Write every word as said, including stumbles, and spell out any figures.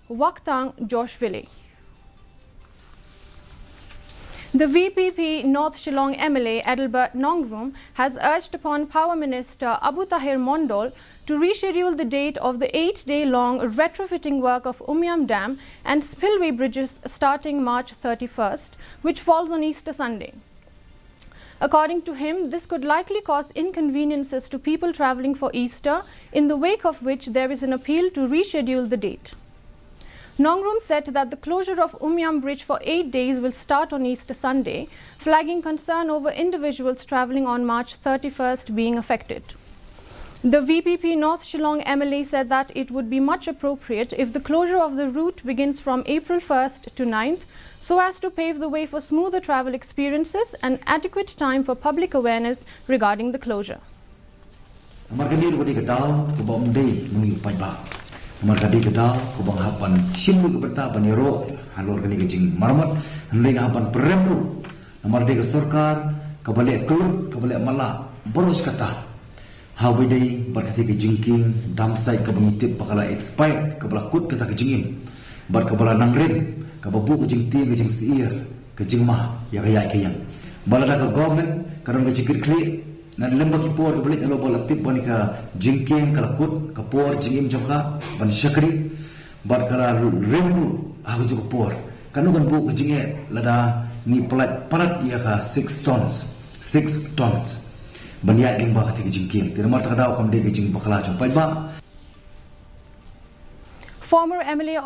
Waktang Josh Vile. The V P P North Shillong M L A Adelbert Nongrum has urged upon Power Minister Abu Taher Mondol to reschedule the date of the eight-day-long retrofitting work of Umiam Dam and spillway bridges starting March thirty-first, which falls on Easter Sunday. According to him, this could likely cause inconveniences to people travelling for Easter, in the wake of which there is an appeal to reschedule the date. Nongrum said that the closure of Umiam Bridge for eight days will start on Easter Sunday, flagging concern over individuals travelling on March thirty-first being affected. The V P P North Shillong M L A said that it would be much appropriate if the closure of the route begins from April first to ninth, so as to pave the way for smoother travel experiences and adequate time for public awareness regarding the closure. Namar ka dei ka dei ka daw kaba ym dei myngi u paidbah. Namar ka dei ka daw kaba nga hap ban shim ka bynta ban ïaroh halor kane ka jingmaramot, hynrei nga hap ban pyrem ruh. Namar dei ka sorkar kaba leh kyllut, kaba leh matlah baroh shi katta. Ha ba ïadei bad kata ka jingkieng dam site kaba ngi tip ba ka la expired, kaba la kut kata ka jingim, bad kaba la nang rim, kaba buh ka jingtieng, ka jingsyier, ka jingma ïa ka ïaid ka ïeng. Ba lada ka government ka don ka jingkitkhlieh, na lem bad ki por kaba leit, nalor ba la tip ba kane ka jingkieng ka la kut, ka por jingim jong ka ban shakri, bad ka la rim ruh ha kajuh ka por. Kano kan buh ka jingeh lada ngi palat, palat ïa ka six tons, six tons ban ïaid lyngba kata ka jingkieng. Te namar kata ka daw kam dei ka jingbakla jong u paidbah. Former M L A of